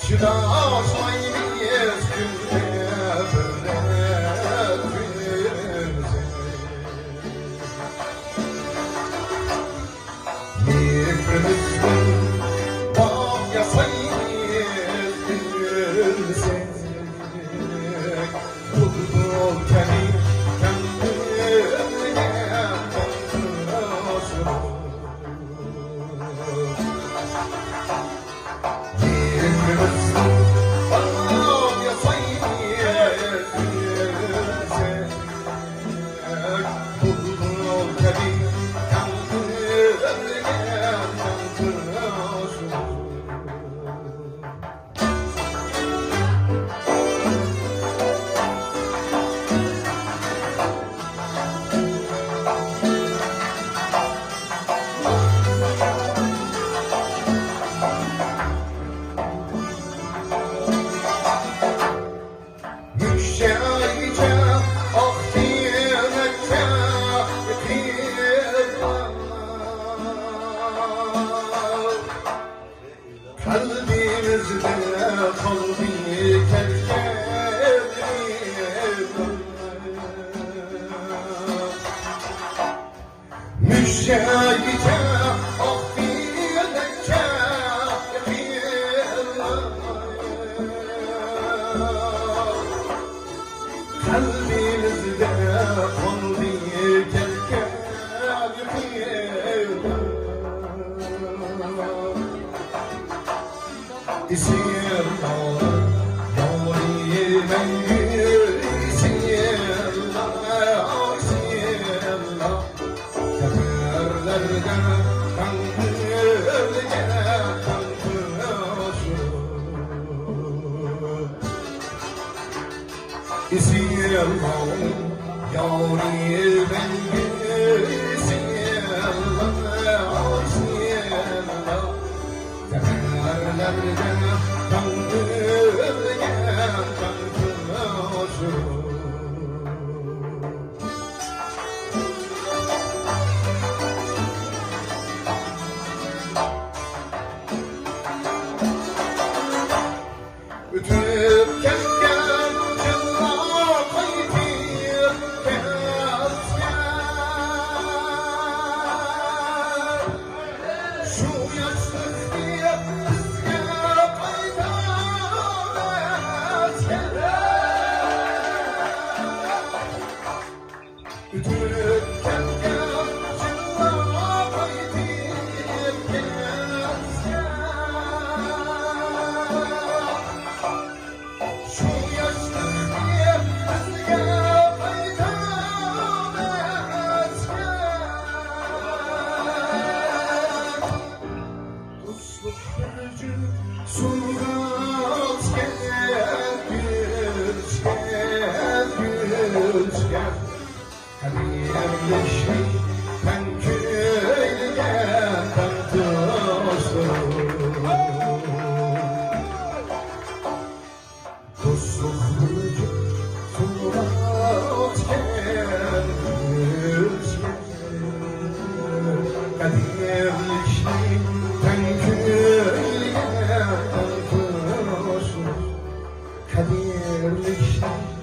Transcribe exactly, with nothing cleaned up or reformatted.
چىداشمايمىز كۈندە بىر ئۆزۈمىز. مېھرىمىزدىن باغ ياسايمىز ئۆزۈمىز. بۇلبۇل كەبى كەڭ كۆڭۈلگە تەڭ. قەلبىمىزدە قالدى كەتكەن. مۈشەگىچە ئاق بىلەكچە يېقىنلار. قەلبىمىزدە قالدى كەتكەن يېقىنلار. ئېسىللا، يارى مەڭگۈ ئېسىللا، ئېسىللا. سەپەرلەردە تەڭ بىرگە تەڭ تۇرۇشۇپ. ئېسىللا، يارى مەڭگۈ ئېسىللا، ئېسىللا. سەپەرلەردە تەڭ بىرگە تەڭ تۇرۇشۇپ. ئۆتۈپ كەتكەن يىللار قايتىپ كەلسە، شۇ ياشلىقنى بىزگە قايتۇرۇۋەتكەن. ئۆتۈپ كەتكەن يىللار قايتىپ كەلسە، شۇ ياشلىقنى بىزگە قايتۇرۇۋەتكەن. دوستلۇق بىر جۈپ سۇلغا ئۆچكەن، ئۆچكەن، ئۆچكەن. قەدىرلىشىڭ تەڭ كۆيلىگەن تەڭ دوستلۇق. دوستلۇق بىر جۈپ سۇلغا ئۆچكەن، ئۆچكەن. قەدىرلىشىڭ تەڭ كۆيلىگەن تەڭ دوستلۇق. قەدىرلىشىڭ